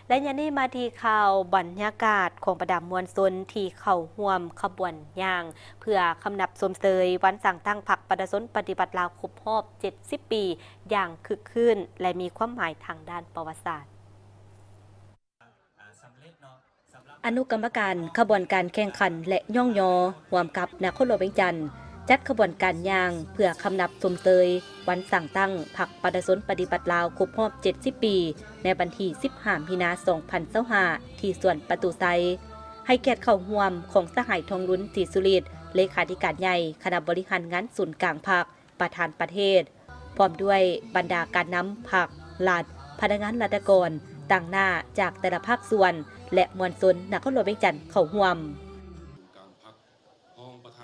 ແລະ ຍາມນີ້ມາທີ່ຂ່າວບັນຍາກາດຂອງບັນດາມວນຊົນທີ່ເຂົ້າຮ່ວມຂະບວນຍ່າງ ເພື່ອຄຳນັບຊົມເຊີຍວັນສ້າງຕັ້ງພັກປະຊາຊົນປະຕິວັດລາວຄົບຮອບເຈັດສິບປີຢ່າງຄຶກຄື້ນ ແລະ ມີຄວາມໝາຍທາງດ້ານປະຫວັດສາດ. ອະນຸກຳມະການຂະບວນການແຂ່ງຂັນ ແລະ ຍ້ອງຍໍ ຮ່ວມກັບນະຄອນຫຼວງວຽງຈັນ ຈັດຂະບວນການຍ່າງເພື່ອຄຳນັບຊົມເຊີຍວັນສ້າງຕັ້ງພັກປະຊາຊົນປະຕິວັດລາວຄົບຮອບເຈັດສິບປີ ໃນວັນທີສິບຫ້າ ມີນາ ສອງພັນຊາວຫ້າ ທີ່ສວນປະຕູໄຊ, ໃຫ້ກຽດເຂົ້າຮ່ວມຂອງສະຫາຍ ທອງລຸນ ສີສຸລິດ ເລຂາທິການໃຫຍ່ຄະນະບໍລິຫານງານສູນກາງພັກ ປະທານປະເທດ ພ້ອມດ້ວຍບັນດາການນຳພັກ, ລັດ, ພະນັກງານລັດຖະກອນ, ຕາງໜ້າຈາກແຕ່ລະພາກສ່ວນ ແລະ ມວນຊົນນະຄອນຫຼວງວຽງຈັນເຂົ້າຮ່ວມ.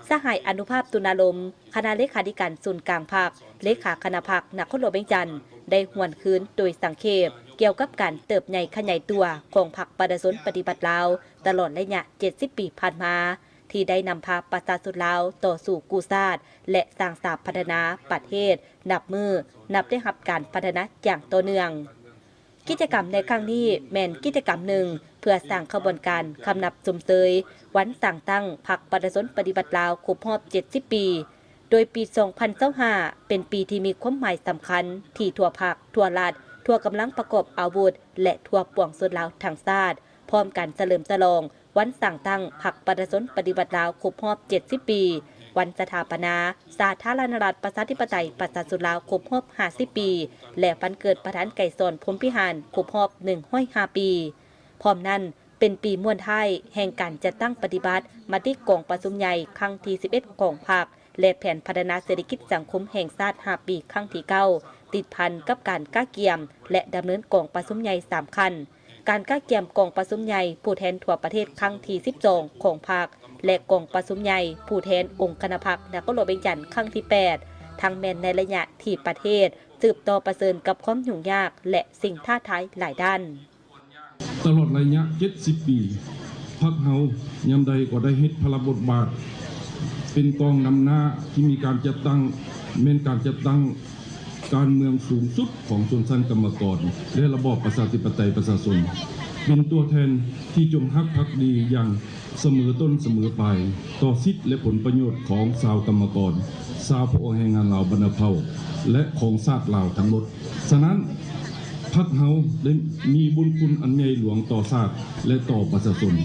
ສະຫາຍ ອະນຸພາບ ຕຸນາລົມ ຄະນະເລຂາທິການສູນກາງພັກ, ເລຂາຄະນະພັກນະຄອນຫຼວງວຽງຈັນ ໄດ້ຫວນຄືນໂດຍສັງເຂບກ່ຽວກັບການເຕີບໃຫຍ່ຂະຫຍາຍຕົວຂອງພັກປະຊາຊົນປະຕິວັດລາວ ຕະຫຼອດໄລຍະເຈັດສິບປີຜ່ານມາ ທີ່ໄດ້ນຳພາປະຊາຊົນລາວຕໍ່ສູ້ກູ້ຊາດ ແລະ ສ້າງສາພັດທະນາປະເທດ ນັບມື້ນັບໄດ້ຮັບການພັດທະນາຢ່າງຕໍ່ເນື່ອງ. ກິດຈະກຳໃນຄັ້ງນີ້ແມ່ນກິດຈະກຳໜຶ່ງເພື່ອສ້າງຂະບວນການຄຳນັບຊົມເຊີຍວັນສ້າງຕັ້ງພັກປະຊາຊົນປະຕິວັດລາວຄົບຮອບເຈັດສິບປີ, ໂດຍປີສອງພັນຊາວຫ້າເປັນປີທີ່ມີຄວາມໝາຍສຳຄັນທີ່ທົ່ວພັກ, ທົ່ວລັດ, ທົ່ວກຳລັງປະກອບອາວຸດ ແລະ ທົ່ວປວງຊົນລາວທັງຊາດ ພ້ອມກັນສະເຫຼີມສະຫຼອງ ວັນສ້າງຕັ້ງພັກປະຊາຊົນປະຕິວັດລາວຄົບຮອບເຈັດສິບປີ, ວັນສະຖາປະນາສາທາລະນະລັດປະຊາທິປະໄຕປະຊາຊົນລາວຄົບຮອບຫ້າສິບປີ ແລະ ວັນເກີດປະທານໄກສອນ ພົມພິຫານ ຄົບຮອບໜຶ່ງຮ້ອຍຫ້າປີ. ພ້ອມນັ້ນ ເປັນປີມ້ວນທ້າຍແຫ່ງການຈັດຕັ້ງປະຕິບັດມະຕິກອງປະຊຸມໃຫຍ່ຄັ້ງທີສິບເອັດຂອງພັກ ແລະ ແຜນພັດທະນາເສດຖະກິດສັງຄົມແຫ່ງຊາດຫ້າປີຄັ້ງທີເກົ້າ ຕິດພັນກັບການກະກຽມ ແລະ ດຳເນີນກອງປະຊຸມໃຫຍ່ສາມຂັ້ນ. ການກະກຽມກອງປະຊຸມໃຫຍ່ຜູ້ແທນທົ່ວປະເທດຄັ້ງທີສິບສອງຂອງພັກ ແລະ ກອງປະຊຸມໃຫຍ່ຜູ້ແທນອົງຄະນະພັກນະຄອນຫຼວງວຽງຈັນຄັ້ງທີແປດ ທັງແມ່ນໃນໄລຍະທີ່ປະເທດສືບຕໍ່ປະເຊີນກັບຄວາມຫຍຸ້ງຍາກ ແລະ ສິ່ງທ້າທາຍຫຼາຍດ້ານ. ຕະຫຼອດໄລຍະເຈັດສິບປີ, ພັກເຮົາຍາມໃດກໍໄດ້ເຮັດພາລະບົດບາດເປັນກອງນຳໜ້າທີ່ມີການຈັດຕັ້ງ, ແມ່ນການຈັດຕັ້ງ ການເມືອງສູງສຸດຂອງຊົນຊັ້ນກຳມະກອນ ແລະ ລະບອບປະຊາທິປະໄຕປະຊາຊົນ ເປັນຕົວແທນທີ່ຈົງຮັກພັກດີຢ່າງສະເໝີຕົ້ນສະເໝີປາຍ ຕໍ່ສິດ ແລະ ຜົນປະໂຫຍດຂອງຊາວກຳມະກອນ, ຊາວຜູ້ອອກແຮງງານລາວບັນດາເຜົ່າ ແລະ ຂອງຊາດລາວທັງໝົດ. ສະນັ້ນ, ພັກເຮົາໄດ້ມີບຸນຄຸນອັນໃຫຍ່ຫຼວງຕໍ່ຊາດ ແລະ ຕໍ່ປະຊາຊົນ.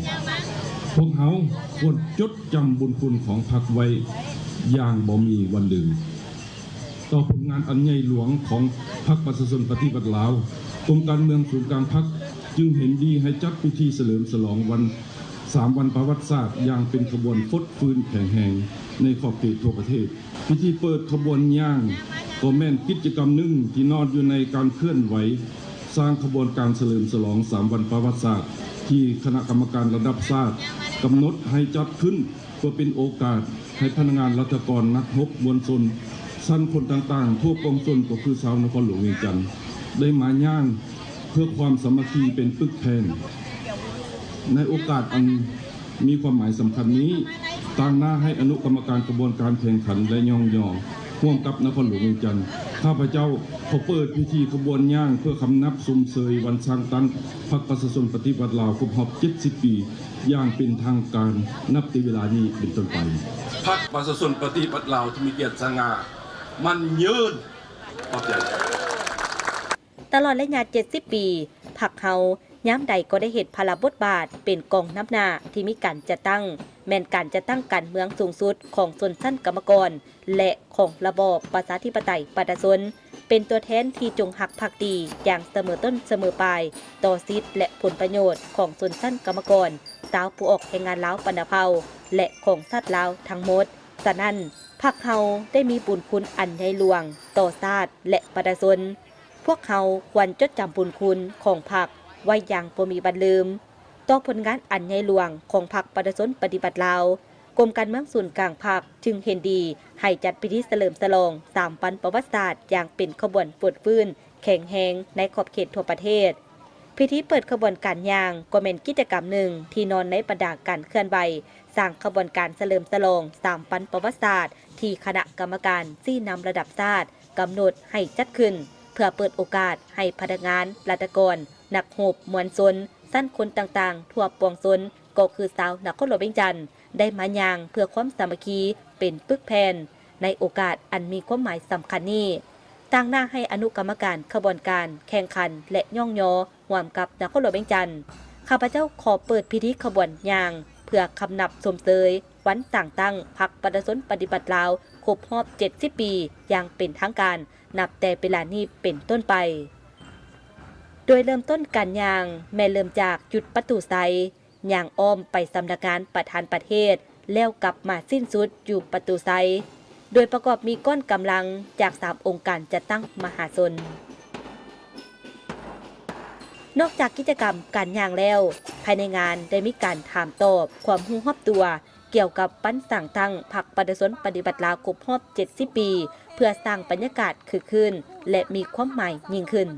ພວກເຮົາຄວນຈົດຈຳບຸນຄຸນຂອງພັກໄວ້ຢ່າງບໍ່ມີວັນລືມ. ຕໍ່ຜົນງານອັນໃຫຍ່ຫຼວງຂອງພັກປະຊາຊົນປະຕິວັດລາວ, ກົມການເມືອງສູນກາງພັກຈຶ່ງເຫັນດີໃຫ້ຈັດພິທີສະເຫຼີມສະຫຼອງວັນ ສາມວັນປະຫວັດສາດຢ່າງເປັນຂະບວນຟົດຟື້ນແຂງແຮງໃນຂອບເຂດທົ່ວປະເທດ. ພິທີເປີດຂະບວນຍ່າງກໍແມ່ນກິດຈະກຳໜຶ່ງທີ່ນອນຢູ່ໃນການເຄື່ອນໄຫວສ້າງຂະບວນການສະເຫຼີມສະຫຼອງສາມວັນປະຫວັດສາດ ທີ່ຄະນະກຳມະການລະດັບຊາດກຳນົດໃຫ້ຈັດຂຶ້ນ ເພື່ອເປັນໂອກາດໃຫ້ພະນັກງານລັດຖະກອນ, ນັກຮົບ, ມວນຊົນຊັ້ນຄົນຕ່າງໆ ທົ່ວປວງຊົນ ກໍຄືຊາວນະຄອນຫຼວງວຽງຈັນ ໄດ້ມາຍ່າງເພື່ອຄວາມສາມັກຄີເປັນປຶກແຜ່ນ. ໃນໂອກາດອັນມີຄວາມໝາຍສຳຄັນນີ້, ຕາງໜ້າໃຫ້ອະນຸກຳມະການຂະບວນການແຂ່ງຂັນ ແລະ ຍ້ອງຍໍ ຮ່ວມກັບນະຄອນຫຼວງວຽງຈັນ, ຂ້າພະເຈົ້າຂໍເປີດພິທີຂະບວນຍ່າງເພື່ອຄຳນັບຊົມເຊີຍວັນສ້າງຕັ້ງພັກປະຊາຊົນປະຕິວັດລາວຄົບຮອບເຈັດສິບປີ ຢ່າງເປັນທາງການ ນັບແຕ່ເວລານີ້ເປັນຕົ້ນໄປ. ພັກປະຊາຊົນປະຕິວັດລາວທີ່ມີກຽດສະຫງ່າ ໝັ້ນຍືນ. ຂອບໃຈ. ຕະຫຼອດໄລຍະເຈັດສິບປີ, ພັກເຮົາຍາມໃດກໍໄດ້ເຮັດພາລະບົດບາດເປັນກອງນຳໜ້າທີ່ມີການຈັດຕັ້ງ, ແມ່ນການຈັດຕັ້ງການເມືອງສູງສຸດຂອງຊົນຊັ້ນກຳມະກອນ ແລະ ຂອງລະບອບປະຊາທິປະໄຕປະຊາຊົນ, ເປັນຕົວແທນທີ່ຈົງຮັກພັກດີຢ່າງສະເໝີຕົ້ນສະເໝີປາຍຕໍ່ສິດ ແລະ ຜົນປະໂຫຍດຂອງຊົນຊັ້ນກຳມະກອນ, ຊາວຜູ້ອອກແຮງງານລາວບັນດາເຜົ່າ ແລະ ຂອງຊາດລາວທັງໝົດ. ສະນັ້ນ, ພັກເຮົາໄດ້ມີບຸນຄຸນອັນໃຫຍ່ຫຼວງຕໍ່ຊາດ ແລະ ປະຊາຊົນ. ພວກເຮົາຄວນຈົດຈຳບຸນຄຸນຂອງພັກໄວ້ຢ່າງບໍ່ມີວັນລືມ. ຕໍ່ຜົນງານອັນໃຫຍ່ຫຼວງຂອງພັກປະຊາຊົນປະຕິວັດລາວ, ກົມການເມືອງສູນກາງພັກຈຶ່ງເຫັນດີໃຫ້ຈັດພິທີສະເຫຼີມສະຫຼອງສາມວັນປະຫວັດສາດຢ່າງເປັນຂະບວນຟົດຟື້ນແຂງແຮງໃນຂອບເຂດທົ່ວປະເທດ. ພິທີເປີດຂະບວນການຍ່າງກໍແມ່ນກິດຈະກຳໜຶ່ງທີ່ນອນໃນບັນດາການເຄື່ອນໄຫວສ້າງຂະບວນການສະເຫຼີມສະຫຼອງສາມວັນປະຫວັດສາດທີ່ຄະນະກຳມະການຊີ້ນຳລະດັບຊາດກຳນົດໃຫ້ຈັດຂຶ້ນ ເພື່ອເປີດໂອກາດໃຫ້ພະນັກງານລັດຖະກອນ ນັກຮົບ, ມວນຊົນ, ຊັ້ນຄົນຕ່າງໆ ທົ່ວປວງຊົນ ກໍຄືຊາວນະຄອນຫຼວງວຽງຈັນ ໄດ້ມາຍ່າງເພື່ອຄວາມສາມັກຄີ ເປັນປຶກແຜ່ນ ໃນໂອກາດອັນມີຄວາມໝາຍສຳຄັນນີ້. ຕາງໜ້າໃຫ້ອະນຸກຳມະການຂະບວນການແຂ່ງຂັນ ແລະ ຍ້ອງຍໍຮ່ວມກັບນະຄອນຫຼວງວຽງຈັນ, ຂ້າພະເຈົ້າຂໍເປີດພິທີຂະບວນຍ່າງ ເພື່ອຄຳນັບຊົມເຊີຍວັນສ້າງຕັ້ງພັກປະຊາຊົນປະຕິວັດລາວ ຄົບຮອບເຈັດສິບປີ ຢ່າງເປັນທາງການ ນັບແຕ່ເວລານີ້ເປັນຕົ້ນໄປ. ໂດຍເລີ່ມຕົ້ນການຍ່າງແມ່ນເລີ່ມຈາກຈຸດປະຕູໄຊ, ຍ່າງອ້ອມໄປສຳນັກງານປະທານປະເທດ ແລ້ວກັບມາສິ້ນສຸດຢູ່ປະຕູໄຊ, ໂດຍປະກອບມີກ້ອນກຳລັງຈາກສາມອົງການຈັດຕັ້ງມະຫາຊົນ. ນອກຈາກກິດຈະກຳການຍ່າງແລ້ວ, ພາຍໃນງານໄດ້ມີການຖາມຕອບຄວາມຮູ້ຮອບຕົວ ກ່ຽວກັບວັນສ້າງຕັ້ງພັກປະຊາຊົນປະຕິວັດລາວຄົບຮອບເຈັດສິບປີ ເພື່ອສ້າງບັນຍາກາດຄຶກຄື້ນ ແລະ ມີຄວາມໝາຍຍິ່ງຂຶ້ນ.